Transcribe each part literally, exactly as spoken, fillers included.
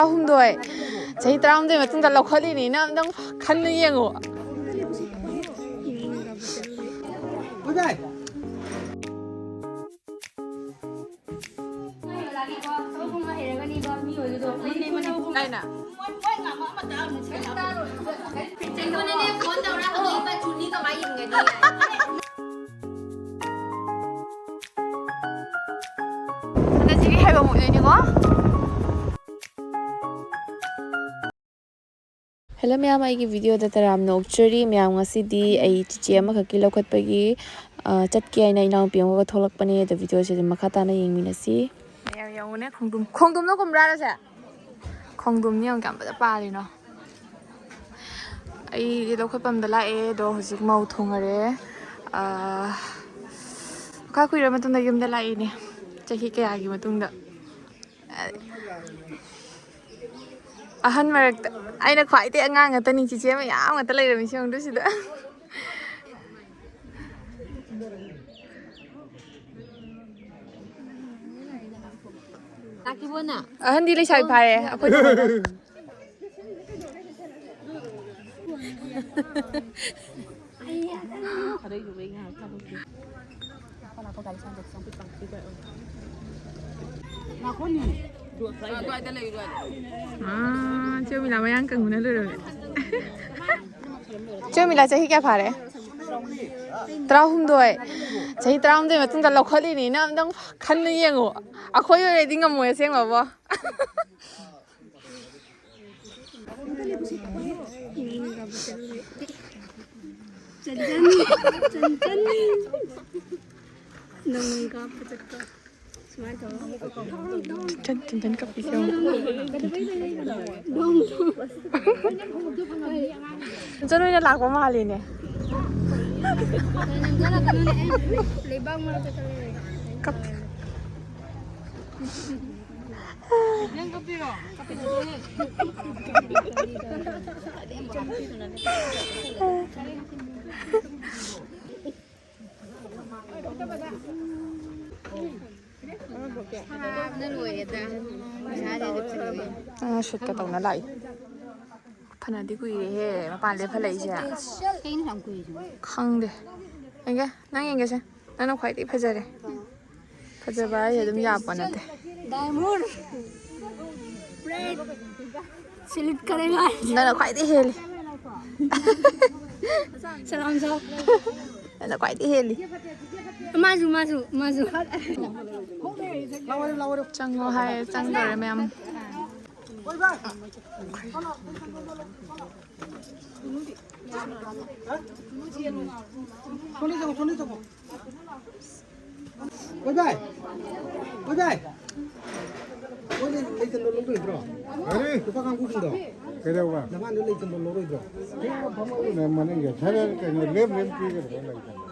ꯇꯔꯥꯍꯨꯝꯗꯣꯏ, ꯆꯍꯤ ꯇꯔꯥꯍꯨꯝꯗꯣꯏ ꯃꯇꯨꯡꯗ ꯂꯧꯈꯠꯂꯤꯅꯤꯅ ꯑꯝꯇꯪ ꯈꯟꯅ ꯌꯦꯡꯉꯣ꯫ ꯀꯥꯏꯅ? ꯍꯟꯗꯛꯁꯤꯗꯤ ꯍꯥꯏꯕ ꯑꯃꯨꯛ ꯂꯩꯅꯤꯀꯣ꯫ ꯍꯦꯜꯂꯣ ꯃꯌꯥꯝ, ꯑꯩꯒꯤ ꯚꯤꯗꯤꯑꯣꯗ ꯇꯔꯥꯝꯅ ꯑꯣꯛꯆꯔꯤ꯫ ꯃꯌꯥꯝ, ꯉꯁꯤꯗꯤ ꯑꯩ ꯆꯤꯆꯦ ꯑꯃꯈꯛꯀꯤ ꯂꯧꯈꯠꯄꯒꯤ, ꯑ, ꯆꯠꯀꯦ ꯍꯥꯏꯅ ꯏꯅꯥꯎꯄꯤ ꯑꯃꯒ ꯊꯣꯛꯂꯛꯄꯅꯦ꯫ ꯑꯗꯣ ꯚꯤꯗꯤꯑꯣꯁꯦ ꯑꯗꯨꯝ ꯃꯈꯥ ꯇꯥꯅ ꯌꯦꯡꯃꯤꯟꯅꯁꯤ꯫ ꯃꯌꯥꯝ ꯌꯦꯡꯉꯨꯅꯦ, ꯈꯣꯡꯗ꯭ꯔꯨꯝ, ꯈꯣꯡꯗ꯭ꯔꯨꯝꯗꯣ ꯈꯨꯝꯕ꯭ꯔꯥ ꯅꯁꯦ? ꯈꯣꯡꯗ꯭ꯔꯨꯝꯅꯤ ꯌꯦꯡꯉꯨ ꯀꯌꯥꯝ ꯐꯖꯅ ꯄꯥꯜꯂꯤꯅꯣ꯫ ꯑꯩ ꯂꯧꯈꯠꯄꯝꯗ ꯂꯥꯛꯑꯦ, ꯑꯗꯣ ꯍꯧꯖꯤꯛ ꯃꯧ ꯊꯣꯡꯉꯔꯦ꯫ ꯑ, ꯈꯔ ꯀꯨꯏꯔ ꯃꯇꯨꯡꯗ ꯌꯨꯝꯗ ꯂꯥꯛꯏꯅꯦ, ꯆꯍꯤ ꯀꯌꯥꯒꯤ ꯃꯇꯨꯡꯗ꯫ ꯑꯍꯟ ꯃꯔꯛꯇ ꯑꯩꯅ ꯈ꯭ꯋꯥꯏꯗꯩ ꯑꯉꯥꯡ ꯉꯥꯛꯇꯅꯤ, ꯆꯤꯆꯦ ꯃꯌꯥꯝ ꯉꯥꯛꯇ ꯂꯩꯔꯝꯃꯤꯁꯦ ꯌꯦꯡꯉꯨꯗꯨ ꯁꯤꯗ꯫ ꯂꯥꯛꯇ꯭ꯔꯤꯕꯣ ꯅꯪ? ꯑꯍꯟꯗꯤ ꯂꯩꯁꯥꯕꯤ ꯐꯥꯔꯦ, ꯑꯩꯈꯣꯏ ꯇꯧꯕꯗ꯫ ꯑꯥ, ꯆꯦ ꯎꯔꯃꯤꯂꯥ ꯃꯌꯥꯡ ꯀꯪꯕꯅ ꯂꯣꯏꯔꯝꯃꯦ꯫ ꯆꯦ ꯎꯔꯃꯤꯂꯥ ꯆꯍꯤ ꯀꯌꯥ ꯐꯥꯔꯦ? ꯇꯔꯥꯍꯨꯝꯗꯣꯏ꯫ ꯆꯍꯤ ꯇꯔꯥꯍꯨꯝꯗꯣꯏ ꯃꯇꯨꯡꯗ ꯂꯧꯈꯠꯂꯤꯅꯤꯅ ꯑꯝꯇꯪ ꯈꯟꯅ ꯌꯦꯡꯉꯣ꯫ ꯑꯩꯈꯣꯏ ꯑꯣꯏꯔꯗꯤ ꯉꯝꯃꯣꯏ ꯑꯁꯦꯡꯕꯕꯣ꯫ ꯆꯟꯆꯟ, ꯆꯟꯆꯟ꯫ ꯅꯪ ꯀꯥꯞꯄ ꯆꯠꯄ꯫ ꯁꯨꯃꯥꯏꯅ ꯇꯧꯔꯒ꯫ ꯆꯟ-, ꯆꯟꯆꯟ ꯀꯞꯄꯤꯁꯦ ꯌꯦꯡꯉꯣ꯫ ꯗꯣꯡ, ꯗꯣꯡ꯫ ꯆꯟꯆꯟ ꯑꯣꯏꯅ ꯂꯥꯛꯄ ꯃꯥꯜꯂꯤꯅꯦ꯫ ꯂꯩꯕꯥꯛ ꯃꯔꯛꯇ ꯆꯠꯂꯦ꯫ ꯀꯞꯄꯤ꯫ ꯅꯪ ꯀꯞꯄꯤꯔꯣ? ꯁꯥꯕꯅ ꯂꯣꯏꯔꯦꯗ꯫ ꯑ, ꯁꯨꯠꯀ ꯇꯧꯅ ꯂꯥꯛꯏ꯫ ꯐꯅꯗꯤ ꯀꯨꯏꯔꯦꯍꯦ ꯃꯄꯥꯟ ꯂꯦꯞꯍꯜꯂꯛꯏꯁꯦ꯫ ꯀꯩꯅꯣ ꯌꯥꯝ ꯀꯨꯏꯔꯤꯁꯤꯕꯣ? ꯈꯪꯗꯦ꯫ ꯌꯦꯡꯒꯦ, ꯅꯪ ꯌꯦꯡꯒꯦꯁꯦ꯫ ꯅꯪꯅ ꯈ꯭ꯋꯥꯏꯗꯒꯤ ꯐꯖꯔꯦ꯫ ꯐꯖꯕ ꯍꯥꯏꯁꯦ ꯑꯗꯨꯝ ꯌꯥꯄ ꯅꯠꯇꯦ꯫ ꯗꯥꯏꯃꯣꯟ꯫ ꯁꯤꯂꯤꯠ ꯀꯔꯦꯒꯥꯏ꯫ ꯅꯪꯅ ꯈ꯭ꯋꯥꯏꯗꯒꯤ ꯍꯦꯜꯂꯤ꯫ ꯁꯂꯥꯝ ꯁꯥꯎ꯫ ꯅꯪꯅ ꯈ꯭ꯋꯥꯏꯗꯒꯤ ꯍꯦꯜꯂꯤ꯫ ꯃꯥꯁꯨ, ꯃꯥꯁꯨ, ꯃꯥꯁꯨ꯫ ꯆꯪꯉꯣ ꯍꯥꯏ, ꯆꯪꯗꯣꯔꯦ ꯃꯌꯥꯝ꯫ ꯀꯣꯏꯕꯥꯏ! ꯀꯣꯏꯕꯥꯏ! ꯃꯣꯏꯗꯤ ꯂꯩꯇꯅ ꯂꯧꯗꯣꯏꯗ꯭ꯔꯣ? ꯑꯔꯦ! ꯂꯨꯄꯥ ꯀꯥꯡꯕꯨꯁꯤꯡꯗꯣ? ꯀꯩꯗꯧꯕ? ꯅꯃꯥꯟꯗ ꯂꯩꯇꯅ ꯂꯧꯔꯣꯏꯗ꯭ꯔꯣ? ꯐꯝꯃꯒꯅꯦ ꯃꯅꯤꯡꯗ ꯈꯔ ꯀꯩꯅꯣ ꯂꯦꯝ ꯂꯦꯝ ꯄꯤꯒꯗꯕ ꯂꯩꯇꯅ꯫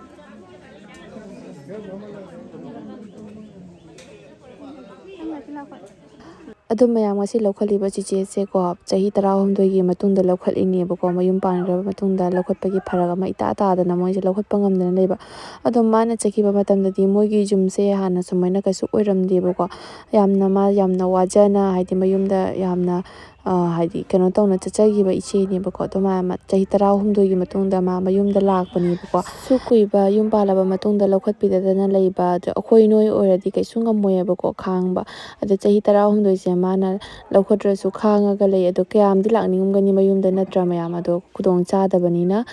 ꯑꯗꯨ ꯃꯌꯥꯝ ꯉꯁꯤ ꯂꯧꯈꯠꯂꯤꯕ ꯆꯤꯆꯦꯁꯦꯀꯣ, ꯆꯍꯤ ꯇꯔꯥꯍꯨꯝꯗꯣꯏꯒꯤ ꯃꯇꯨꯡꯗ ꯂꯧꯈꯠꯂꯤꯅꯦꯕꯀꯣ꯫ ꯃꯌꯨꯝ ꯄꯥꯟꯈ꯭ꯔꯕ ꯃꯇꯨꯡꯗ ꯂꯧꯈꯠꯄꯒꯤ ꯐꯔꯛ ꯑꯃ ꯏꯇꯥ ꯇꯥꯗꯅ ꯃꯣꯏꯁꯦ ꯂꯧꯈꯠꯄ ꯉꯝꯗꯅ ꯂꯩꯕ꯫ ꯑꯗꯣ ꯃꯥꯅ ꯆꯠꯈꯤꯕ ꯃꯇꯝꯗꯗꯤ ꯃꯣꯏꯒꯤ ꯌꯨꯝꯁꯦ ꯍꯥꯟꯅ ꯁꯨꯃꯥꯏꯅ ꯀꯩꯁꯨ ꯑꯣꯏꯔꯝꯗꯦꯕꯀꯣ꯫ ꯌꯥꯝꯅ, ꯃꯥ ꯌꯥꯝꯅ ꯋꯥꯖꯅ, ꯍꯥꯏꯗꯤ ꯃꯌꯨꯝꯗ ꯌꯥꯝꯅ, ꯑ, ꯍꯥꯏꯗꯤ ꯀꯩꯅꯣ ꯇꯧꯅ ꯆꯠꯆꯈꯤꯕ ꯏꯆꯦꯅꯦꯕꯀꯣ꯫ ꯑꯗꯣ ꯃꯥ ꯆꯍꯤ ꯇꯔꯥꯍꯨꯝꯗꯣꯏꯒꯤ ꯃꯇꯨꯡꯗ ꯃꯥ ꯃꯌꯨꯝꯗ ꯂꯥꯛꯄꯅꯦꯕꯀꯣ꯫ ꯁꯨꯛ ꯀꯨꯏꯕ ꯌꯨꯝ ꯄꯥꯜꯂꯕ ꯃꯇꯨꯡꯗ ꯂꯧꯈꯠꯄꯤꯗꯗꯅ ꯂꯩꯕ, ꯑꯗꯣ ꯑꯩꯈꯣꯏ ꯅꯣꯏ ꯑꯣꯏꯔꯗꯤ ꯀꯩꯁꯨ ꯉꯝꯃꯣꯏꯑꯕꯀꯣ ꯈꯥꯡꯕ꯫ ꯑꯗꯣ ꯆꯍꯤ ꯇꯔꯥꯍꯨꯝꯗꯣꯏꯁꯦ ꯃꯥꯅ ꯂꯧꯈꯠꯇ꯭ꯔꯁꯨ ꯈꯥꯡꯉꯒ ꯂꯩ꯫ ꯑꯗꯣ ꯀꯌꯥꯝꯗꯤ ꯂꯥꯛꯅꯤꯡꯉꯝꯒꯅꯤ ꯃꯌꯨꯝꯗ, ꯅꯠꯇ꯭ꯔ ꯃꯌꯥꯝ? ꯑꯗꯣ ꯈꯨꯗꯣꯡ ꯆꯥꯗꯕꯅꯤꯅ꯫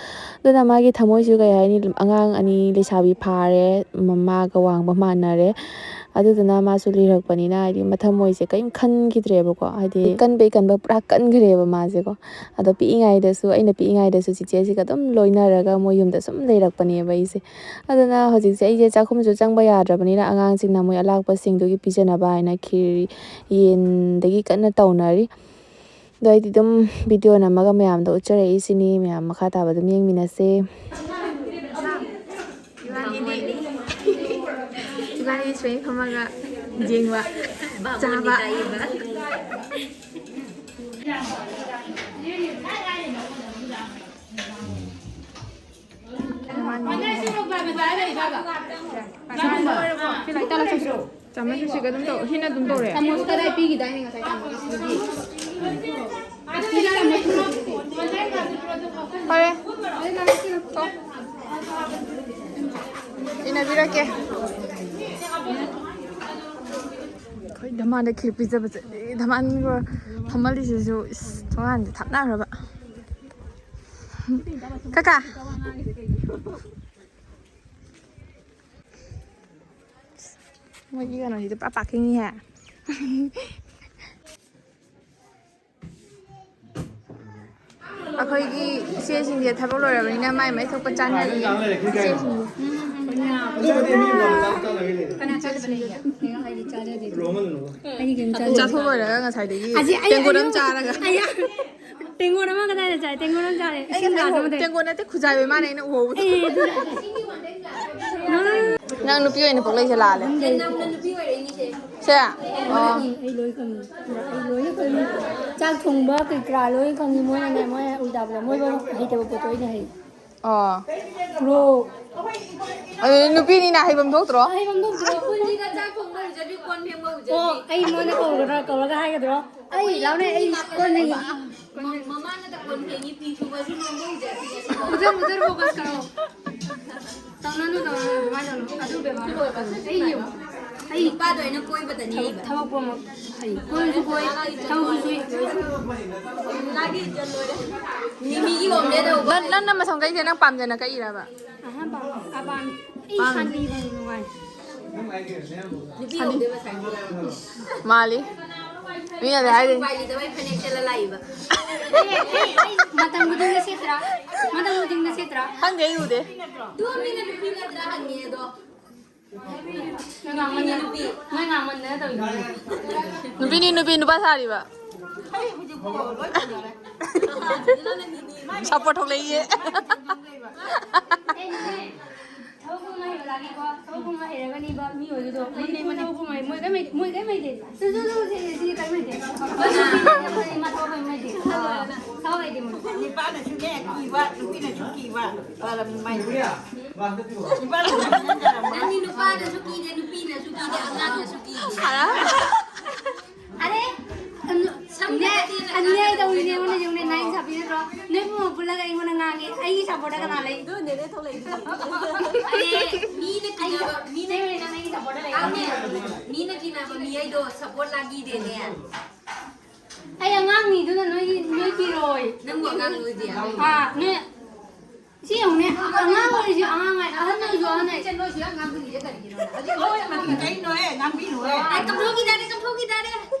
ꯑꯗꯨꯅ ꯃꯥꯒꯤ ꯊꯃꯣꯏꯁꯨ ꯀꯩ ꯍꯥꯏꯅꯤ, ꯑꯉꯥꯡ ꯑꯅꯤ ꯂꯩꯁꯥꯕꯤ ꯐꯥꯔꯦ, ꯃꯃꯥꯒ ꯋꯥꯡꯕ ꯃꯥꯟꯅꯔꯦ꯫ ꯑꯗꯨꯗꯨꯅ ꯃꯥꯁꯨ ꯂꯤꯔꯛꯄꯅꯤꯅ, ꯍꯥꯏꯗꯤ, ꯃꯊꯃꯣꯏꯁꯦ ꯀꯔꯤꯝ ꯈꯟꯈꯤꯗ꯭ꯔꯦꯕꯀꯣ꯫ ꯍꯥꯏꯗꯤ, ꯀꯟꯕꯩ ꯀꯟꯕ ꯄꯨꯔꯥ ꯀꯟꯈ꯭ꯔꯦꯕ ꯃꯥꯁꯦꯀꯣ꯫ ꯑꯗꯣ ꯄꯤꯛꯏꯉꯩꯗꯁꯨ, ꯑꯩꯅ ꯄꯤꯛꯏꯉꯩꯗꯁꯨ ꯆꯤꯆꯦꯁꯤꯒ ꯑꯗꯨꯝ ꯂꯣꯏꯅꯔꯒ ꯃꯣꯏ ꯌꯨꯝꯗ ꯁꯨꯝ ꯂꯩꯔꯛꯄꯅꯦꯕ ꯑꯩꯁꯦ꯫ ꯑꯗꯨꯅ ꯍꯧꯖꯤꯛꯁꯦ ꯑꯩꯁꯦ ꯆꯥꯛꯈꯨꯝꯁꯨ ꯆꯪꯕ ꯌꯥꯗ꯭ꯔꯕꯅꯤꯅ, ꯑꯉꯥꯡꯁꯤꯡꯅ ꯃꯣꯏ ꯑꯂꯥꯛꯄꯁꯤꯡꯗꯨꯒꯤ ꯄꯤꯖꯅꯕ ꯍꯥꯏꯅ ꯈꯤꯔ, ꯌꯦꯟꯗꯒꯤ ꯀꯟꯅ ꯇꯧꯅꯔꯤ꯫ ꯑꯗꯣ ꯑꯩꯗꯤ ꯑꯗꯨꯝ ꯚꯤꯗꯤꯑꯣ ꯅꯝꯃꯒ ꯃꯌꯥꯝꯗ ꯎꯠꯆꯔꯛꯏꯁꯤꯅꯤ꯫ ꯃꯌꯥꯝ ꯃꯈꯥ ꯇꯥꯕ ꯑꯗꯨꯝ ꯌꯦꯡꯃꯤꯟꯅꯁꯦ꯫ ꯏꯕꯥꯅꯤꯗꯤ, ꯏꯕꯥꯅꯤ ꯁꯨꯃꯥꯏꯅ ꯐꯝꯃꯒ ꯌꯦꯡꯕ, ꯆꯥꯕ꯫ ꯆꯥꯃꯁ ꯑꯁꯤꯒ ꯑꯗꯨꯝ ꯇꯧ, ꯁꯤꯅ ꯑꯗꯨꯝ ꯇꯧꯔꯦ꯫ ꯆꯥꯃꯁ ꯀꯗꯥꯏ ꯄꯤꯈꯤꯗꯥꯏꯅꯦ ꯉꯁꯥꯏ ꯆꯥꯃꯁ? ꯐꯔꯦ꯫ ꯊꯣꯛ꯫ ꯏꯟꯅꯕꯤꯔꯛꯀꯦ꯫ ꯑꯩꯈꯣꯏ ꯙꯃꯥꯟꯗ ꯈꯤꯔ ꯄꯤꯖꯕ ꯆꯠꯂꯤ꯫ ꯙꯃꯥꯟꯒ ꯐꯝꯍꯜꯂꯤꯁꯤꯁꯨ ꯏꯁ, ꯊꯣꯡꯒꯥꯟꯗ ꯊꯥꯞꯅꯈ꯭ꯔꯕ꯫ ꯀꯀꯥ꯫ ꯃꯣꯏꯒꯤ ꯀꯩꯅꯣꯁꯤꯗꯤ ꯄꯨꯔꯥ ꯄꯥꯔꯀꯤꯡꯅꯤꯍꯦ꯫ ꯑꯩꯈꯣꯏꯒꯤ ꯏꯆꯦꯁꯤꯡꯁꯦ ꯊꯕꯛ ꯂꯣꯏꯔꯕꯅꯤꯅ ꯃꯥꯏ ꯃꯥꯏ ꯊꯣꯛꯄ ꯆꯥꯅꯔꯤ꯫ ꯏꯆꯦꯁꯤꯡꯁꯦ꯫ ꯀꯅꯥ ꯆꯥꯗꯕ ꯂꯩꯒꯦ? ꯀꯩꯅꯣ ꯍꯥꯏꯗꯤ ꯆꯥꯖꯗꯦ꯫ ꯑꯩꯗꯤ ꯀꯩꯝ ꯆꯥꯗꯦ꯫ ꯆꯥꯊꯣꯛ ꯂꯣꯏꯔꯒ ꯉꯁꯥꯏꯗꯒꯤ ꯑꯁꯤ ꯑꯩ ꯇꯦꯡꯀꯣꯠ ꯑꯃ ꯑꯌꯨꯛ ꯆꯥꯔꯒ꯫ ꯑꯌꯥ-, ꯇꯦꯡꯀꯣꯠ ꯑꯃ ꯀꯗꯥꯏꯗ ꯆꯥꯏ? ꯇꯦꯡꯀꯣꯠ ꯑꯃ ꯆꯥꯔꯦ꯫ ꯑꯩ ꯏꯁꯤꯡ ꯉꯁꯥꯏ ꯒ꯭ꯂꯥꯁ ꯑꯃ ꯇꯦꯡꯀꯣꯠ ꯅꯠꯇꯦ, ꯈꯨꯖꯥꯏꯕꯩ ꯃꯥꯅ ꯑꯩꯅ ꯎꯍꯧꯕꯗꯣ꯫ ꯑꯦ, ꯑꯗꯨꯅ꯫ ꯅꯪ ꯅꯨꯄꯤ ꯑꯣꯏꯅ ꯄꯣꯛꯂꯛꯏꯁꯦ ꯂꯥꯜꯂꯦ꯫ ꯁꯦ? ꯑꯣ꯫ ꯑꯩ ꯂꯣꯏ ꯈꯪꯉꯤ꯫ ꯑꯩ ꯂꯣꯏꯅ ꯈꯪꯉꯤ꯫ ꯆꯥꯛ ꯊꯣꯡꯕ ꯀꯩ ꯀꯔꯥ ꯂꯣꯏ ꯈꯪꯉꯤ꯫ ꯃꯣꯏꯅꯅꯦ, ꯃꯣꯏ ꯎꯜꯇꯥ ꯄꯨꯜꯇꯥ꯫ ꯃꯣꯏ ꯍꯩꯇꯕ ꯄꯣꯠꯇꯣ ꯑꯩꯅ ꯍꯩ꯫ ꯑꯣ꯫ ꯄ꯭ꯔꯣ꯫ ꯑꯗꯨ ꯅꯨꯄꯤꯅꯤꯅ ꯍꯩꯐꯝ ꯊꯣꯛꯇ꯭ꯔꯣ? ꯍꯩꯐꯝ ꯊꯣꯛꯇ꯭ꯔꯣ? ꯄꯨꯟꯁꯤꯗ ꯆꯥꯛ ꯊꯣꯡꯕ ꯎꯖꯗ꯭ꯔꯤ, ꯀꯣꯟ ꯐꯦꯡꯕ ꯎꯖꯗ꯭ꯔꯤ꯫ ꯑꯣ, ꯑꯩ ꯃꯉꯣꯟꯗ ꯀꯧꯒꯗ꯭ꯔꯥ, ꯀꯧꯔꯒ ꯍꯥꯏꯒꯗ꯭ꯔꯣ? ꯑꯩ ꯂꯥꯎꯅꯦ, ꯑꯩ ꯀꯣꯟ ꯐꯦꯡꯉꯤ꯫ ꯃ-, ꯃꯃꯥꯅꯗ ꯀꯣꯟ ꯐꯦꯡꯉꯤ, ꯐꯤ ꯁꯨꯕꯁꯨ ꯅꯣꯝꯕ ꯎꯖꯗ꯭ꯔꯤ꯫ ꯎꯖꯔ, ꯎꯖꯔ focus ꯀꯔꯣ꯫ ꯇꯧꯅꯅꯨ, ꯇꯧꯅꯅꯨ, ꯑꯗꯨꯃꯥꯏꯅ ꯇꯧꯅꯨ꯫ ꯑꯗꯨ ꯕꯦꯕꯥꯔ ꯇꯧꯔꯛꯀꯅꯨ꯫ ꯑꯩ ꯌꯦꯡꯉꯨ꯫ ꯑꯩ ꯅꯨꯄꯥꯗꯣ ꯑꯩꯅ ꯀꯣꯏꯕꯗꯅꯤ ꯊꯕꯛ, ꯑꯩꯕ꯫ ꯊꯕꯛ ꯄꯨꯝꯕ ꯍꯩ꯫ ꯀꯣꯏꯕꯁꯨ ꯀꯣꯏ, ꯊꯕꯛꯁꯨ ꯁꯨꯏ, ꯂꯣꯏ ꯁꯨꯏ꯫ ꯃꯤꯃꯤꯒꯤ omelette ꯍꯧꯕ ꯅꯪ, ꯍꯩ꯫ ꯅꯪꯅ ꯃꯁꯝ ꯀꯛꯏꯁꯦ ꯅꯪ ꯄꯥꯝꯖꯅ ꯀꯛꯏꯔꯕ? ꯑꯍꯥ, ꯄꯥꯝ-, ꯑꯄꯥꯝ-, ꯑꯩ ꯄꯥꯝ-, ꯁꯥꯟꯇꯤ ꯐꯪ ꯅꯨꯡꯉꯥꯏ꯫ ꯅꯨꯄꯤ ꯍꯧꯗꯣꯏꯕ ꯁꯥꯏ꯫ ꯃꯥꯜꯂꯤ꯫ ꯃꯤꯅꯗꯤ ꯍꯥꯏꯔꯤ꯫ ꯎꯄꯥꯏ ꯂꯩꯇꯕꯩ ꯐꯅꯦꯛ ꯁꯦꯠꯂ ꯂꯥꯛꯏꯕ꯫ ꯑꯦ, ꯑꯦ, ꯑꯩ ꯃꯇꯝ ꯈꯨꯗꯤꯡꯗ ꯁꯦꯠꯇ꯭ꯔꯥ? ꯃꯇꯝ ꯈꯨꯗꯤꯡꯗ ꯁꯦꯠꯇ꯭ꯔꯥ? ꯈꯪꯗꯦ, ꯑꯩ ꯎꯗꯦ꯫ ꯑꯗꯨ ꯃꯤꯅ ꯅꯨꯄꯤ ꯅꯠꯇ꯭ꯔꯥ ꯍꯪꯉꯦ ꯑꯗꯣ꯫ ꯅꯣꯏ ꯉꯥꯡꯃꯟꯗꯅ, ꯅꯣꯏ ꯉꯥꯡꯃꯟꯗꯅ ꯇꯧꯔꯤꯅꯤ꯫ ꯅꯨꯄꯤꯅꯤ, ꯅꯨꯄꯤ, ꯅꯨꯄꯥ ꯁꯥꯔꯤꯕ꯫ ꯁꯞꯄꯣꯔꯠ ꯊꯣꯛꯂꯛꯏꯌꯦ꯫ ꯊꯕꯛ ꯄꯨꯡ ꯍꯩꯕ ꯂꯥꯛꯏꯀꯣ, ꯊꯕꯛ ꯄꯨꯡ ꯍꯩꯔꯒꯅꯤꯕ ꯃꯤ ꯑꯣꯏꯗꯣꯏꯗꯣ꯫ ꯑꯩꯗꯤ ꯄꯨꯡ ꯊꯕꯛ ꯄꯨꯡ ꯍꯩ-, ꯃꯣꯏ ꯀꯩꯝ ꯍꯩꯇꯦ, ꯃꯣꯏ ꯀꯩꯝ ꯍꯩꯇꯦ꯫ ꯁꯨ, ꯁꯨ, ꯁꯨ, ꯁꯤ, ꯁꯤ ꯀꯩꯝ ꯍꯩꯇꯦ꯫ ꯃꯥ ꯊꯕꯛ ꯀꯩꯝ ꯍꯩꯇꯦ꯫ ꯊꯕꯛ ꯍꯩꯇꯦ ꯃꯣꯏ꯫ ꯅꯨꯄꯥꯅꯁꯨꯅꯦ ꯀꯤꯕ, ꯅꯨꯄꯤꯅꯁꯨ ꯀꯤꯕ꯫ ꯄꯥꯜꯂꯝ ꯃꯥꯏ꯫ ꯅꯪꯗꯤ ꯅꯨꯄꯥꯅꯁꯨ ꯀꯤꯗꯦ, ꯅꯨꯄꯤꯅꯁꯨ ꯀꯤꯗꯦ, ꯑꯉꯥꯡꯅꯁꯨ ꯀꯤꯗꯦ꯫ ꯑꯔꯦ, ꯑꯟ-, ꯑꯟꯌꯥꯏ, ꯑꯟꯌꯥꯏ ꯇꯧꯔꯤꯅꯦ, ꯑꯩꯉꯣꯟꯗ ꯌꯦꯡꯉꯨꯅꯦ, ꯅꯥꯏꯟ ꯁꯥꯕꯤ ꯅꯠꯇ꯭ꯔꯣ? ꯅꯣꯏ ꯄꯨꯝꯕ ꯄꯨꯜꯂꯒ ꯑꯩꯉꯣꯟꯗ ꯉꯥꯡꯉꯦ, ꯑꯩꯒꯤ ꯁꯞꯄꯣꯔꯠꯇ ꯀꯅꯥ ꯂꯩ? ꯑꯗꯨ ꯅꯦꯅꯦ ꯊꯣꯛꯂꯛꯏꯗꯨꯗꯤ꯫ ꯑꯔꯦ, ꯃꯤꯅ ꯀꯤꯅꯕ, ꯃꯤꯅ, ꯆꯦ ꯍꯣꯏꯅ ꯅꯪꯒꯤ ꯁꯞꯄꯣꯔꯠꯇ ꯂꯩ꯫ ꯑꯗꯨꯅꯦ, ꯃꯤꯅ ꯀꯤꯅꯕ ꯃꯤ ꯍꯥꯏꯗꯣ ꯁꯞꯄꯣꯔꯠ ꯂꯥꯒꯤꯗꯦꯅꯦ꯫ ꯑꯩ ꯑꯉꯥꯡꯅꯤꯗꯨꯅ ꯅꯣꯏꯒꯤ, ꯅꯣꯏ ꯀꯤꯔꯣꯏ꯫ ꯅꯪꯕꯨ ꯑꯉꯥꯡ ꯑꯣꯏꯗꯦ꯫ ꯑꯥ, ꯅꯣꯏ ꯁꯤ ꯌꯦꯡꯉꯨꯅꯦ, ꯑꯉꯥꯡ ꯑꯣꯏꯔꯤꯁꯦ ꯑꯉꯥꯡ ꯍꯥꯏ, ꯑꯍꯟ ꯑꯣꯏꯔꯁꯨ ꯑꯍꯟ ꯍꯥꯏ꯫ ꯏꯆꯦ, ꯅꯣꯏꯁꯨ ꯌꯥꯝ ꯉꯥꯡꯕꯤꯔꯤꯁꯦ ꯀꯔꯤꯒꯤꯅꯣ? ꯍꯧꯖꯤꯛ ꯂꯣꯏ ꯃꯇꯝ ꯀꯩꯅꯣꯍꯦ, ꯉꯥꯡꯕꯤꯅꯨꯍꯦ꯫ ꯑꯦ, ꯀꯝꯐꯨꯒꯤꯗꯥꯔꯦ, ꯀꯝꯐꯨꯒꯤꯗꯥꯔꯦ꯫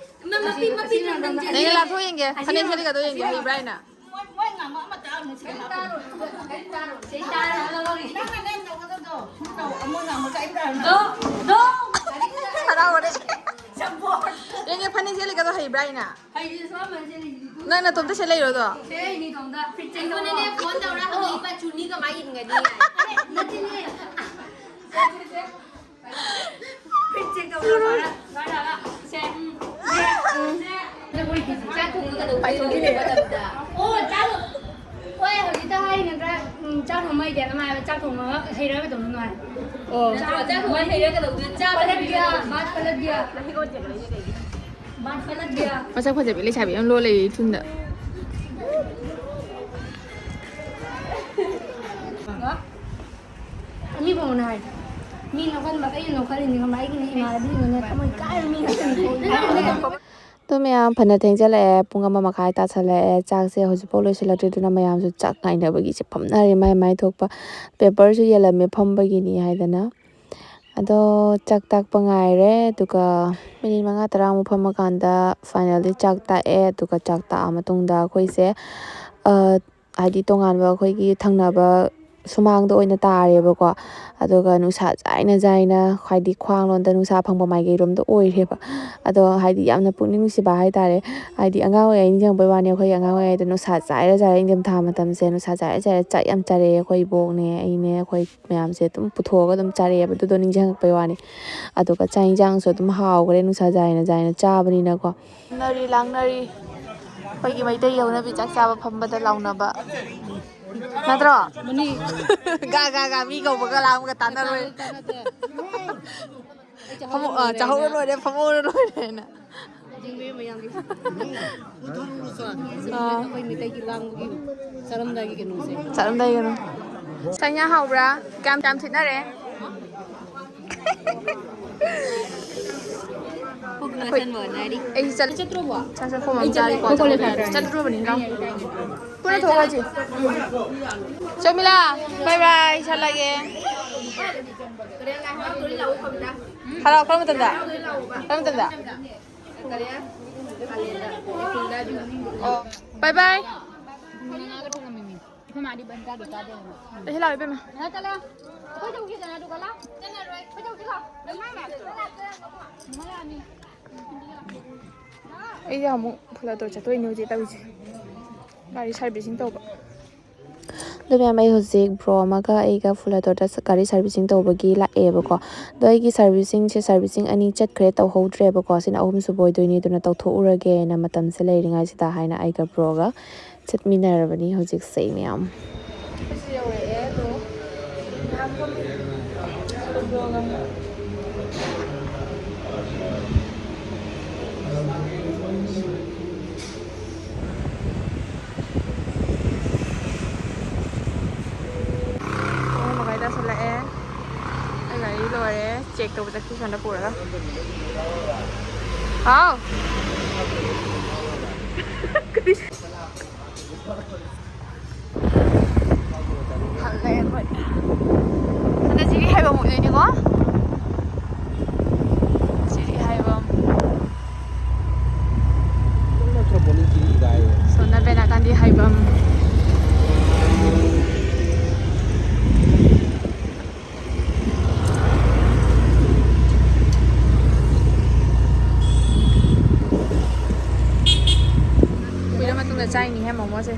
ꯃ-, ꯃꯄꯤ, ꯃꯄꯤ ꯅꯪ ꯅꯪ ꯅꯪ ꯅꯪꯒꯤ ꯂꯥꯊꯣꯛ ꯌꯦꯡꯒꯦ, ꯐꯅꯦꯛ ꯁꯦꯠꯂꯤꯒꯗꯣ ꯌꯦꯡꯒꯦ, ꯍꯩꯕ꯭ꯔꯥ ꯍꯥꯏꯅ? ꯃꯣꯏ, ꯃꯣꯏ ꯉꯥꯡꯕ ꯑꯃꯇ ꯍꯥꯞꯅꯨ, ꯁꯤ ꯀꯔꯤꯝ ꯇꯥꯔꯣꯏ, ꯀꯔꯤꯝ ꯇꯥꯔꯣꯏ꯫ ꯁꯤ ꯇꯥꯔꯣꯏ, ꯍꯜꯂꯣ, ꯍꯜꯂꯣ꯫ ꯅꯪꯅ ꯅꯪ ꯇꯧꯒꯗꯕꯗꯣ, ꯁꯤ ꯇꯧ, ꯑꯃꯣꯏ ꯉꯥꯡꯕ ꯀꯔꯤꯝ ꯇꯥꯔꯣꯏ꯫ ꯗꯣ, ꯗꯣ꯫ ꯍꯔꯥꯎꯔꯦ꯫ ꯆꯝꯐꯨꯠ꯫ ꯌꯦꯡꯒꯦ, ꯐꯅꯦꯛ ꯁꯦꯠꯂꯤꯒꯗꯣ ꯍꯩꯕ꯭ꯔꯥ ꯍꯥꯏꯅ? ꯍꯩꯁꯦ ꯁꯣꯝ ꯁꯦꯠꯂꯤꯁꯤꯗꯤ꯫ ꯅꯪ ꯅꯇꯣꯝꯇ ꯁꯦꯠ ꯂꯩꯔꯣ ꯑꯗꯣ? ꯁꯦ, ꯑꯩ ꯃꯤ ꯇꯣꯝꯗ ꯐꯤꯠ ꯆꯦꯛ ꯑꯩꯉꯣꯟꯗꯅꯦ ꯇꯧꯔꯣ꯫ ꯐꯣꯟ ꯇꯧꯔ ꯍꯪꯉꯛꯏꯕ ꯆꯨꯅꯤ ꯀꯃꯥꯏ ꯏꯟꯒꯅꯤ ꯍꯥꯏ꯫ ꯑꯔꯦ, ꯅꯠꯇꯦꯅꯦ꯫ ꯐꯤꯠ ꯆꯦꯛ ꯇꯧꯔꯣ, ꯂꯣꯏꯔꯦ, ꯂꯣꯏꯔꯦ, ꯁꯦ, ꯎꯝ, ꯁꯦ, ꯎꯝ, ꯁꯦ꯫ ꯆꯥꯛ ꯊꯣꯡꯕ ꯀꯩꯗꯧꯗꯣꯏꯅꯣ ꯍꯧꯖꯤꯛ ꯃꯇꯝꯗ? ꯑꯣ, ꯆꯥꯛ, ꯍꯣꯏ, ꯍꯧꯖꯤꯛꯇ ꯍꯥꯏꯅꯗ꯭ꯔꯥ, ꯎꯝ, ꯆꯥꯛ ꯊꯣꯡꯕ ꯍꯩꯇꯦꯅ ꯃꯥ ꯍꯥꯏꯕ, ꯆꯥꯛ ꯊꯣꯡꯕ ꯍꯩꯔꯒ ꯀꯩꯗꯧꯗꯣꯏꯅꯣ ꯍꯥꯏ꯫ ꯑꯣ꯫ ꯆꯥꯛ ꯊꯣꯡꯕ ꯍꯩꯔꯒ ꯀꯩꯗꯧꯗꯣꯏꯅꯣ? ꯆꯥꯕ ꯄꯂꯠ ꯒ꯭ꯌꯥ, ꯍꯩꯇ꯭ꯔꯗꯤ꯫ ꯚꯥꯠ ꯄꯂꯠ ꯒ꯭ꯌꯥ꯫ ꯃꯁꯛ ꯐꯖꯕꯤ ꯂꯩꯁꯥꯕꯤ ꯑꯃ ꯂꯣꯜ ꯂꯩꯌꯦ ꯏꯊꯨꯟꯗ꯫ ꯑꯅꯤꯐꯥꯎꯅ ꯍꯥꯏ꯫ ꯃꯤ ꯅꯣꯛꯍꯟꯕ ꯑꯩꯅ ꯅꯣꯛꯍꯜꯂꯤꯅꯤ ꯈꯪꯕ꯭ꯔꯥ? ꯑꯩꯒꯤꯅꯦ ꯏꯃꯥꯟꯅꯕꯤꯁꯤꯡꯗꯨꯅꯦ ꯊꯃꯣꯏ ꯀꯥꯏꯕ ꯃꯤ ꯉꯥꯛꯇꯅꯤ꯫ ꯑꯗꯣ ꯃꯌꯥꯝ ꯐꯅ ꯊꯦꯡꯖꯜꯂꯛꯑꯦ, ꯄꯨꯡ ꯑꯃ ꯃꯈꯥꯏ ꯇꯥꯁꯜꯂꯛꯑꯦ꯫ ꯆꯥꯛꯁꯦ ꯍꯧꯖꯤꯛꯐꯥꯎ ꯂꯣꯏꯁꯤꯜꯂꯛꯇ꯭ꯔꯤꯗꯨꯅ ꯃꯌꯥꯝꯁꯨ ꯆꯥꯛ ꯉꯥꯏꯅꯕꯒꯤꯁꯦ ꯐꯝꯅꯔꯦ, ꯃꯥꯏ ꯃꯥꯏ ꯊꯣꯛꯄ꯫ ꯄꯦꯄꯔꯁꯨ ꯌꯦꯜꯂꯝꯃꯦ ꯐꯝꯕꯒꯤꯅꯤ ꯍꯥꯏꯗꯅ꯫ ꯑꯗꯣ ꯆꯥꯛ ꯇꯥꯛꯄ ꯉꯥꯏꯔꯦ, ꯑꯗꯨꯒ ꯃꯤꯅꯤꯠ ꯃꯉꯥ ꯇꯔꯥꯃꯨꯛ ꯐꯝꯃꯀꯥꯟꯗ ꯐꯥꯏꯅꯦꯜꯗꯤ ꯆꯥꯛ ꯇꯥꯛꯑꯦ꯫ ꯑꯗꯨꯒ ꯆꯥꯛ ꯇꯥꯛꯑ ꯃꯇꯨꯡꯗ ꯑꯩꯈꯣꯏꯁꯦ, ꯑ, ꯍꯥꯏꯗꯤ ꯇꯣꯉꯥꯟꯕ ꯑꯩꯈꯣꯏꯒꯤ ꯊꯪꯅꯕ ꯁꯨꯃꯥꯡꯗ ꯑꯣꯏꯅ ꯇꯥꯔꯦꯕꯀꯣ꯫ ꯑꯗꯨꯒ ꯅꯨꯡꯁꯥ ꯌꯥꯏꯅ ꯌꯥꯏꯅ, ꯍꯥꯏꯗꯤ ꯈ꯭ꯋꯥꯡ ꯂꯣꯝꯗ ꯅꯨꯡꯁꯥ ꯐꯪꯕ ꯃꯥꯏꯀꯩꯔꯣꯝꯗ ꯑꯣꯏꯔꯦꯕ꯫ ꯑꯗꯣ ꯍꯥꯏꯗꯤ ꯌꯥꯝꯅ ꯄꯨꯛꯅꯤꯡ ꯅꯨꯡꯁꯤꯕ ꯍꯥꯏꯇꯥꯔꯦ꯫ ꯍꯥꯏꯗꯤ ꯑꯉꯥꯡ ꯑꯣꯏꯔꯤꯉꯩ ꯅꯤꯡꯁꯤꯡꯉꯛꯄꯩ ꯋꯥꯅꯤ, ꯑꯩꯈꯣꯏꯒꯤ ꯑꯉꯥꯡ ꯑꯣꯏꯔꯤꯉꯩꯗ ꯅꯨꯡꯁꯥ ꯆꯥꯏꯔ ꯆꯥꯏꯔ ꯏꯪꯊꯝꯊꯥ ꯃꯇꯝꯁꯦ ꯅꯨꯡꯁꯥ ꯆꯥꯏꯔ ꯆꯥꯏꯔ ꯆꯥꯛ ꯌꯥꯝ ꯆꯥꯔꯛꯑꯦ꯫ ꯑꯩꯈꯣꯏ ꯏꯕꯣꯛꯅꯦ, ꯑꯩꯅꯦ, ꯑꯩꯈꯣꯏ ꯃꯌꯥꯝꯁꯦ ꯑꯗꯨꯝ ꯄꯨꯊꯣꯛꯑꯒ ꯑꯗꯨꯝ ꯆꯥꯔꯛꯑꯦꯕ꯫ ꯑꯗꯨꯗꯣ ꯅꯤꯡꯁꯤꯡꯉꯛꯄꯩ ꯋꯥꯅꯤ꯫ ꯑꯗꯨꯒ ꯆꯥꯛ ꯌꯦꯟꯁꯥꯡꯁꯨ ꯑꯗꯨꯝ ꯍꯥꯎꯈ꯭ꯔꯦ, ꯅꯨꯡꯁꯥ ꯌꯥꯏꯅ ꯌꯥꯏꯅ ꯆꯥꯕꯅꯤꯅꯀꯣ꯫ ꯂꯥꯡꯅꯔꯤ, ꯂꯥꯡꯅꯔꯤ꯫ ꯑꯩꯈꯣꯏꯒꯤ ꯃꯩꯇꯩꯒꯤ ꯍꯧꯅꯕꯤ ꯆꯥꯛ ꯆꯥꯕ ꯐꯝꯕꯗ ꯂꯥꯎꯅꯕ꯫ ꯅꯠꯇ꯭ꯔꯣ? ꯒꯥ ꯒꯥ ꯒꯥ ꯃꯤ ꯀꯧꯕꯒ ꯂꯥꯡꯕꯒ ꯇꯥꯟꯅꯔꯣꯏ꯫ ꯐꯝꯃꯣ-, ꯑ, ꯆꯥꯍꯧꯔ ꯂꯣꯏꯔꯦ, ꯐꯝꯍꯧꯔ ꯂꯣꯏꯔꯦꯅ꯫ ꯑꯥ꯫ ꯑꯩꯈꯣꯏ ꯃꯩꯇꯩꯒꯤ ꯂꯥꯡꯕꯒꯤ ꯆꯥꯔꯝꯗꯥꯏꯒꯤ ꯀꯩꯅꯣꯁꯦ꯫ ꯆꯥꯔꯝꯗꯥꯏꯒꯤ ꯀꯩꯅꯣ꯫ ꯁꯟꯌꯥ ꯍꯥꯎꯕ꯭ꯔꯥ? ꯀꯌꯥꯝ ꯀꯌꯥꯝ ꯊꯤꯠꯅꯔꯦ? ꯄꯨꯛ ꯉꯁꯟꯕ ꯉꯥꯏꯔꯤ꯫ ꯑꯩ ꯆꯠ-, ꯆꯠꯇ꯭ꯔꯣꯕꯣ? ꯆꯥꯛ ꯆꯥꯛꯈꯣꯝ ꯑꯃ ꯆꯥꯔꯤꯀꯣ꯫ ꯆꯠꯇ꯭ꯔꯣꯕꯅꯤ ꯏꯟꯖꯥꯡ꯫ ꯄꯨꯟꯅ ꯊꯣꯛꯑꯁꯤ꯫ ꯆꯣꯃꯤꯂꯥ, bye bye, ꯆꯠꯂꯒꯦ꯫ ꯍꯔꯥꯎ, ꯀꯔꯝꯕ ꯃꯇꯝꯗ? ꯀꯔꯝꯕ ꯃꯇꯝꯗ? ꯑꯣ, bye bye꯫ ꯑꯩ ꯂꯥꯛꯑꯣ, ꯏꯕꯦꯝꯃ꯫ ꯑꯩꯁꯦ ꯑꯃꯨꯛ ꯐꯨꯂꯇꯣ ꯆꯠꯇꯣꯏꯅꯦ ꯍꯧꯖꯤꯛ ꯇꯧꯔꯤꯁꯦ꯫ ꯒꯥꯔꯤ servicing ꯇꯧꯕ꯫ ꯑꯗꯨ ꯃꯌꯥꯝ, ꯑꯩ ꯍꯧꯖꯤꯛ bro ꯑꯃꯒ ꯑꯩꯒ ꯐꯨꯂꯇꯣꯗ ꯒꯥꯔꯤ servicing ꯇꯧꯕꯒꯤ ꯂꯥꯛꯑꯦꯕꯀꯣ꯫ ꯑꯗꯣ ꯑꯩꯒꯤ servicingꯁꯦ, servicing ꯑꯅꯤ ꯆꯠꯈ꯭ꯔꯦ, ꯇꯧꯍꯧꯗ꯭ꯔꯦꯕꯀꯣ꯫ ꯁꯤꯅ ꯑꯍꯨꯝꯁꯨꯕ ꯑꯣꯏꯗꯣꯏꯅꯤ, ꯑꯗꯨꯅ ꯇꯧꯊꯣꯛꯎꯔꯒꯦꯅ ꯃꯇꯝꯁꯦ ꯂꯩꯔꯤꯉꯩꯁꯤꯗ ꯍꯥꯏꯅ ꯑꯩꯒ broꯒ ꯆꯠꯃꯤꯟꯅꯔꯕꯅꯤ ꯍꯧꯖꯤꯛꯁꯦ ꯃꯌꯥꯝ꯫ ꯑꯩꯈꯣꯏꯁꯨ ꯌꯧꯔꯛꯑꯦ ꯑꯗꯣ꯫ ꯄꯨꯡ ꯑꯍꯨꯝ ꯃꯈꯥꯏ ꯇꯥꯁꯜꯂꯛꯑꯦ꯫ ꯑꯩ ꯒꯥꯔꯤ ꯂꯣꯏꯔꯦ꯫ Check ꯇꯧꯕ ꯆꯠꯈꯤ ꯁꯣꯝꯗ ꯄꯨꯔꯒ꯫ ꯍꯥꯎ꯫ ꯍꯜꯂꯦ ꯑꯩꯈꯣꯏ꯫ ꯍꯟꯗꯛ ꯖꯤꯔꯤ ꯍꯥꯏꯕ ꯑꯃꯨꯛ ꯂꯩꯅꯤꯀꯣ꯫ ꯖꯤꯔꯤ ꯍꯥꯏꯕ꯫ ꯁꯣꯝꯅ ꯕꯦꯅꯥꯀꯥꯟꯗꯤ ꯍꯥꯏꯕꯝ꯫ ꯀꯨꯏꯔ ꯃꯇꯨꯡꯗ ꯆꯥꯏꯅꯤꯍꯦ ꯃꯣꯃꯣꯁꯦ꯫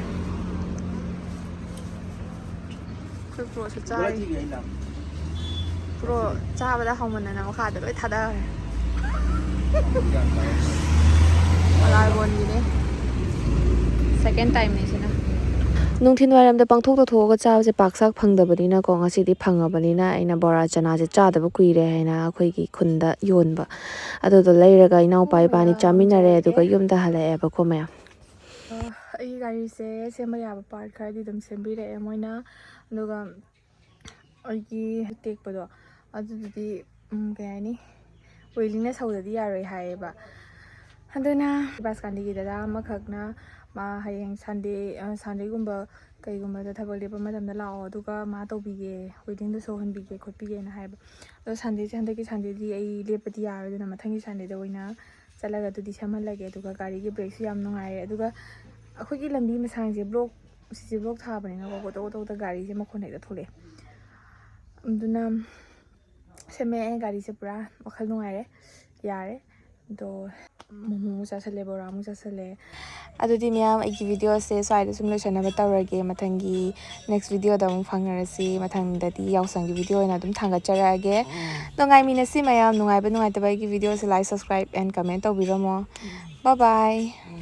ꯑꯩꯈꯣꯏ ꯕ꯭ꯔꯣꯁꯨ ꯆꯥꯔꯤ꯫ ꯕ꯭ꯔꯣ ꯆꯥꯕꯗ ꯍꯥꯎꯃꯟꯗꯅ ꯃꯈꯥꯗ ꯂꯣꯏ ꯊꯥꯗꯈ꯭ꯔꯦ꯫ ꯃꯂꯥꯔꯒꯣꯟꯒꯤꯅꯦ꯫ Second timeꯅꯦ ꯁꯤꯅ꯫ ꯅꯨꯡꯊꯤꯜ ꯋꯥꯏꯔꯝꯗ ꯄꯪꯊꯣꯛꯇ ꯊꯣꯛꯑꯒ ꯆꯥꯕꯁꯦ ꯄꯥꯛ ꯁꯥꯛ ꯐꯪꯗꯕꯅꯤꯅꯀꯣ, ꯉꯁꯤꯗꯤ ꯐꯪꯉꯕꯅꯤꯅ ꯑꯩꯅ ꯕꯣꯔꯥ ꯆꯅꯥꯁꯦ ꯆꯥꯗꯕ ꯀꯨꯏꯔꯦ ꯍꯥꯏꯅ ꯑꯩꯈꯣꯏꯒꯤ ꯈꯨꯟꯗ ꯌꯣꯟꯕ ꯑꯗꯨꯗꯣ ꯂꯩꯔꯒ ꯏꯅꯥꯎꯄꯥ ꯏꯕꯥꯅꯤ ꯆꯥꯃꯤꯟꯅꯔꯦ, ꯑꯗꯨꯒ ꯌꯨꯝꯗ ꯍꯜꯂꯛꯑꯦꯕꯀꯣ ꯃꯌꯥꯝ꯫ ꯑꯩꯒꯤ ꯒꯥꯔꯤꯁꯦ ꯁꯦꯝꯕ ꯌꯥꯕ ꯄꯥꯔꯠ ꯈꯔꯗꯤ ꯑꯗꯨꯝ ꯁꯦꯝꯕꯤꯔꯛꯑꯦ ꯃꯣꯏꯅ꯫ ꯑꯗꯨꯒ ꯑꯩꯒꯤ ꯇꯦꯛꯄꯗꯣ ꯑꯗꯨꯗꯨꯗꯤ, ꯎꯝ, ꯀꯩ ꯍꯥꯏꯅꯤ, ꯋꯤꯂꯤꯡꯅꯦꯁ ꯍꯧꯗꯗꯤ ꯌꯥꯔꯣꯏ ꯍꯥꯏꯌꯦꯕ꯫ ꯑꯗꯨꯅ ꯕꯥꯁꯀꯥꯟꯗꯤꯒꯤ ꯗꯗꯥ ꯑꯃꯈꯛꯅ ꯃꯥ ꯍꯌꯦꯡ ꯁꯟꯗꯦ, ꯑ, ꯁꯟꯗꯦꯒꯨꯝꯕ ꯀꯩꯒꯨꯝꯕꯗ ꯊꯕꯛ ꯂꯦꯞꯄ ꯃꯇꯝꯗ ꯂꯥꯛꯑꯣ, ꯑꯗꯨꯒ ꯃꯥ ꯇꯧꯕꯤꯒꯦ, ꯋꯤꯂꯤꯡꯗꯣ ꯁꯧꯍꯟꯕꯤꯒꯦ ꯈꯣꯠꯄꯤꯒꯦꯅ ꯍꯥꯏꯕ꯫ ꯑꯗꯣ ꯁꯟꯗꯦꯁꯦ, ꯍꯟꯗꯛꯀꯤ ꯁꯟꯗꯦꯗꯤ ꯑꯩ ꯂꯦꯞꯄꯗꯤ ꯌꯥꯔꯣꯏ, ꯑꯗꯨꯅ ꯃꯊꯪꯒꯤ ꯁꯟꯗꯦꯗ ꯑꯣꯏꯅ ꯆꯠꯂꯒ ꯑꯗꯨꯗꯤ ꯁꯦꯝꯍꯜꯂꯒꯦ꯫ ꯑꯗꯨꯒ ꯒꯥꯔꯤꯒꯤ ꯕ꯭ꯔꯦꯛꯁꯨ ꯌꯥꯝ ꯅꯨꯡꯉꯥꯏꯔꯦ꯫ ꯑꯗꯨꯒ ꯑꯩꯈꯣꯏꯒꯤ ꯂꯝꯕꯤ ꯃꯁꯥꯡꯁꯦ ꯕ꯭ꯂꯣꯛ, ꯁꯤꯁꯦ ꯕ꯭ꯂꯣꯛ ꯊꯥꯕꯅꯤꯅꯀꯣ, ꯀꯣꯇꯣꯛ ꯀꯣꯇꯣꯛꯇ ꯒꯥꯔꯤꯁꯦ ꯃꯈꯣꯟ ꯍꯦꯛꯇ ꯊꯣꯛꯂꯛꯑꯦ꯫ ꯑꯗꯨꯅ ꯁꯦꯝꯃꯛꯑꯦ ꯒꯥꯔꯤꯁꯦ, ꯄꯨꯔꯥ ꯋꯥꯈꯜ ꯅꯨꯡꯉꯥꯏꯔꯦ, ꯌꯥꯔꯦ꯫ ꯑꯗꯣ ꯃꯣꯃꯣ ꯑꯃꯨꯛ ꯆꯥꯁꯜꯂꯦ, ꯕꯣꯔꯥ ꯑꯃꯨꯛ ꯆꯥꯁꯜꯂꯦ꯫ ꯑꯗꯨꯗꯤ ꯃꯌꯥꯝ, ꯑꯩꯒꯤ ꯚꯤꯗꯤꯑꯣꯁꯦ ꯁ꯭ꯋꯥꯏꯗ ꯁꯨꯝ ꯂꯣꯏꯁꯟꯅꯕ ꯇꯧꯔꯒꯦ꯫ ꯃꯊꯪꯒꯤ ꯅꯦꯛꯁ ꯚꯤꯗꯤꯑꯣꯗ ꯑꯃꯨꯛ ꯐꯪꯅꯔꯁꯤ꯫ ꯃꯊꯪꯗꯗꯤ ꯌꯥꯎꯁꯪꯒꯤ ꯚꯤꯗꯤꯑꯣ ꯑꯣꯏꯅ ꯑꯗꯨꯝ ꯊꯥꯡꯒꯠꯆꯔꯛꯑꯒꯦ꯫ ꯑꯗꯣ ꯉꯥꯏꯃꯤꯟꯅꯁꯤ ꯃꯌꯥꯝ, ꯅꯨꯡꯉꯥꯏꯕ ꯅꯨꯡꯉꯥꯏꯇꯕ ꯑꯩꯒꯤ ꯚꯤꯗꯤꯑꯣꯁꯦ like, subscribe and comment ꯇꯧꯕꯤꯔꯝꯃꯣ꯫ Bye bye꯫